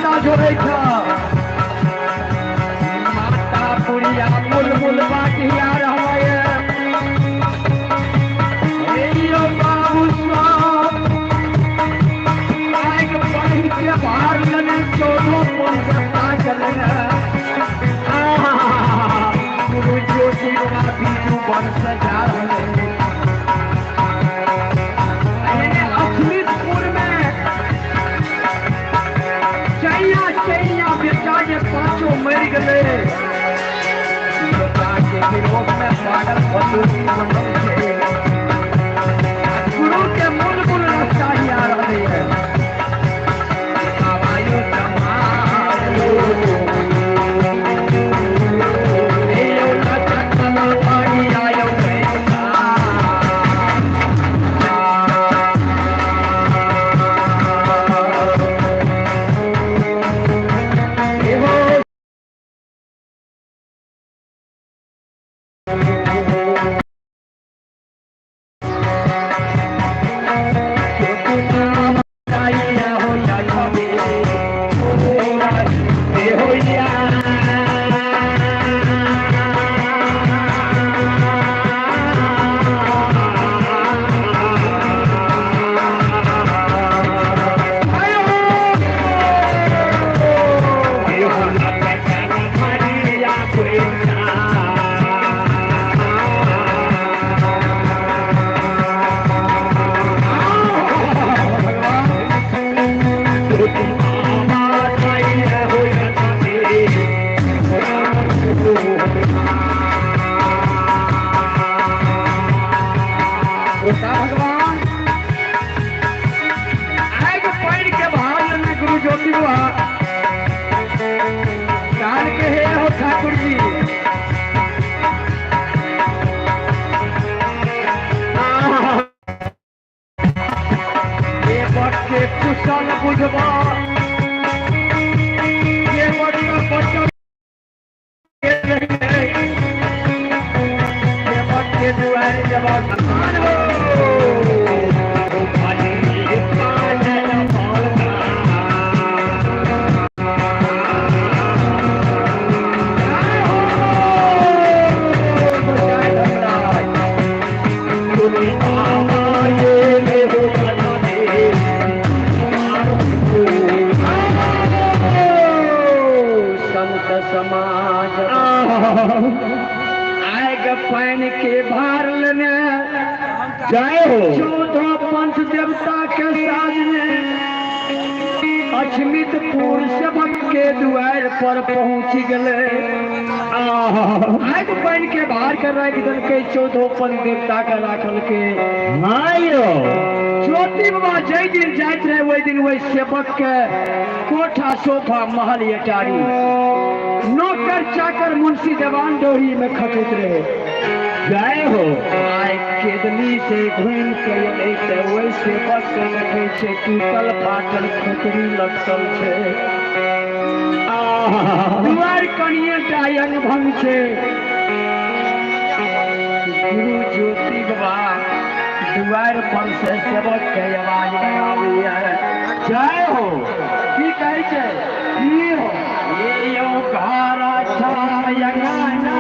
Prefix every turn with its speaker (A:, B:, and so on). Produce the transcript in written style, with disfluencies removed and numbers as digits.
A: देवता जोड़ै छ। माता पुरिया मुल मुल बाटिया रहलै। हे यौ बाबू साहब, आइक पढ़ी के भार लेने 14 पंथ देवता के लेने। गुरु ज्योति बाबा बीजू बन से जा रहलै। अछमितपुर में चैया चैया बेटा जे पांचों मरि गेलै। बेटा के विरोध में पागल फतूरी बनल छै। गुरु के मूल मूल रास्ता ही आ रहलै है। आवायु समारो एयो लचकन पानी आयो। भगवान आग पढ़ के भाग में गुरु ज्योति बाबा कान के हे हो ठाकुर जी। के कुशल बुझबा के बच्चा के दुआरे जब भगवान हो। संत समाज आग पानि के भार लेने
B: जय हो।
A: 14 पंथ देवता के साज में अछमितपुर सेवक के दुआर पर पहुंच गए। आग पानि के भार के राखि देलकै 14 पंथ देवता के राखल के।
B: हाँ यौ।
A: ज्योति बाबा जै दिन जाइत रहे ओहि दिन ओहि सेवक के कोठा सोफा महल अटारी नौकर चाकर मुंशी देवान डोरी में खटैत रहे।
B: जय हो।
A: आइ केदनी से घूमि के एलै तऽ ओहि सेवक के देखै छै टूटल फाटल खोपड़ी लटकल छै। दुआर कनिए टा अंग भंग छै। गुरु ज्योति बाबा दुआर पर से सेवक के आवाज लगाबैया।
B: जय हो।
A: की कहै छै?
B: की हो?
A: ये यौ घर छा अंगना